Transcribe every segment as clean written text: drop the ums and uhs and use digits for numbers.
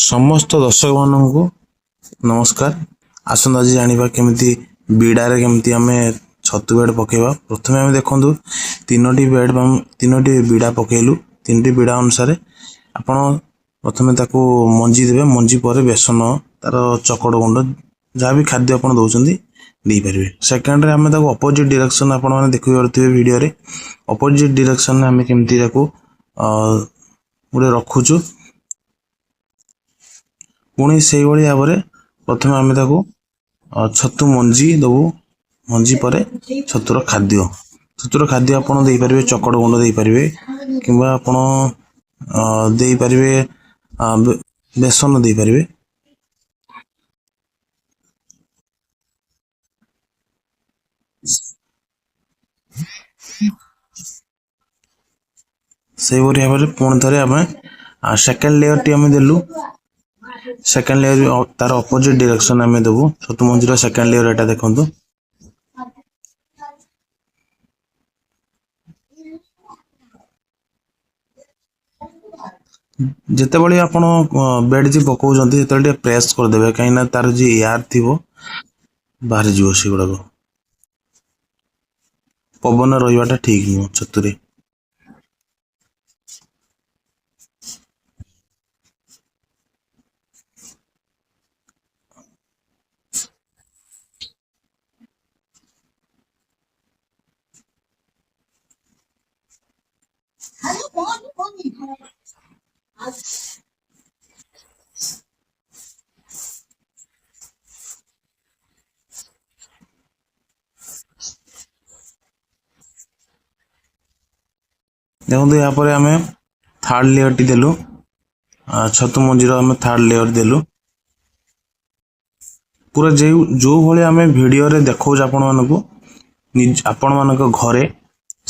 ସମସ୍ତ ଦର୍ଶକମାନଙ୍କୁ ନମସ୍କାର। ଆସନ୍ତୁ ଆଜି ଜାଣିବା କେମିତି ବିଡ଼ାରେ କେମିତି ଆମେ ଛତୁ ବେଡ଼ ପକାଇବା। ପ୍ରଥମେ ଆମେ ଦେଖନ୍ତୁ ତିନୋଟି ବେଡ଼, ତିନୋଟି ବିଡ଼ା ପକାଇଲୁ। ତିନୋଟି ବିଡ଼ା ଅନୁସାରେ ଆପଣ ପ୍ରଥମେ ତାକୁ ମଞ୍ଜି ଦେବେ। ମଞ୍ଜି ପରେ ବେସନ, ତାର ଚକଡ଼ ଗୁଣ୍ଡ, ଯାହା ବି ଖାଦ୍ୟ ଆପଣ ଦେଉଛନ୍ତି ଦେଇପାରିବେ। ସେକେଣ୍ଡରେ ଆମେ ତାକୁ ଅପୋଜିଟ୍ ଡିରେକ୍ସନ୍, ଆପଣମାନେ ଦେଖିପାରୁଥିବେ ଭିଡ଼ିଓରେ, ଅପୋଜିଟ୍ ଡିରେକ୍ସନ୍ରେ ଆମେ କେମିତି ତାକୁ ଗୋଟେ ରଖୁଛୁ। ପୁଣି ସେଇଭଳି ଭାବରେ ପ୍ରଥମେ ଆମେ ତାକୁ ଛତୁ ମଞ୍ଜି ଦେବୁ। ମଞ୍ଜି ପରେ ଛତୁର ଖାଦ୍ୟ, ଛତୁର ଖାଦ୍ୟ ଆପଣ ଦେଇପାରିବେ, ଚକଡ଼ ଗୁଣ୍ଡ ଦେଇପାରିବେ କିମ୍ବା ଆପଣ ଦେଇପାରିବେ ବେସନ ଦେଇପାରିବେ। ସେଇପରି ଭାବରେ ପୁଣି ଥରେ ଆମେ ସେକେଣ୍ଡ ଲେୟରଟି ଆମେ ଦେଲୁ। ସେକେଣ୍ଡ ଲେୟର ତାର ଅପୋଜିଟ୍ ଡିରେକ୍ସନ୍ ଆମେ ଦେବୁ। ଛତୁ ମଞ୍ଜିର ସେକେଣ୍ଡ ଲେୟର ଏଇଟା ଦେଖନ୍ତୁ। ଯେତେବେଳେ ଆପଣ ବେଡ଼୍ ପକାଉଛନ୍ତି, ସେତେବେଳେ ଟିକେ ପ୍ରେସ୍ କରିଦେବେ, କାହିଁକିନା ତାର ଯିଏ ଏୟାର ଥିବ ବାହାରିଯିବ ସେଗୁଡ଼ାକ। ପବନ ରହିବାଟା ଠିକ୍ ନୁହଁ ଛତୁରେ। ଦେଖନ୍ତୁ, ଏହାପରେ ଆମେ ଥାର୍ଡ଼ ଲେୟରଟି ଦେଲୁ। ଛତୁ ମଞ୍ଜିର ଆମେ ଥାର୍ଡ଼ ଲେୟର ଦେଲୁ। ପୁରା ଯେଉଁ ଯେଉଁ ଭଳି ଆମେ ଭିଡ଼ିଓରେ ଦେଖାଉଛୁ ଆପଣମାନଙ୍କୁ, ନିଜ ଆପଣମାନଙ୍କ ଘରେ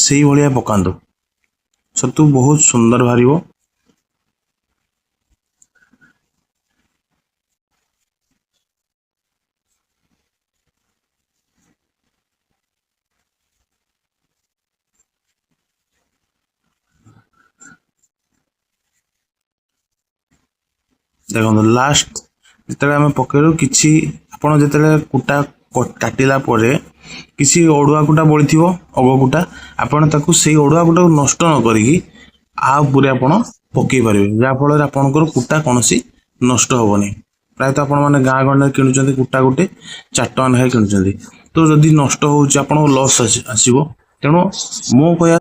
ସେଇଭଳିଆ ପକାନ୍ତୁ, ଛତୁ ବହୁତ ସୁନ୍ଦର ବାହାରିବ। ଦେଖନ୍ତୁ, ଲାଷ୍ଟ ଯେତେବେଳେ ଆମେ ପକେଇଲୁ, କିଛି ଆପଣ ଯେତେବେଳେ କୁଟା କାଟିଲା ପରେ କିଛି ଅଡ଼ୁଆ କୁଟା ବଳିଥିବ, ଅଗ କୁଟା, ଆପଣ ତାକୁ ସେଇ ଅଡ଼ୁଆ କୁଟାକୁ ନଷ୍ଟ ନ କରିକି ଆ ଉପରେ ଆପଣ ପକେଇ ପାରିବେ, ଯାହାଫଳରେ ଆପଣଙ୍କର କୁଟା କୌଣସି ନଷ୍ଟ ହେବନି। ପ୍ରାୟତଃ ଆପଣମାନେ ଗାଁ ଗଣ୍ଡାରେ କିଣୁଛନ୍ତି କୁଟା, ଗୋଟେ 4 ଟଙ୍କା ଲେଖାଏଁ କିଣୁଛନ୍ତି। ତ ଯଦି ନଷ୍ଟ ହେଉଛି, ଆପଣଙ୍କ ଲସ୍ ଆସିବ। ତେଣୁ ମୁଁ କହିବା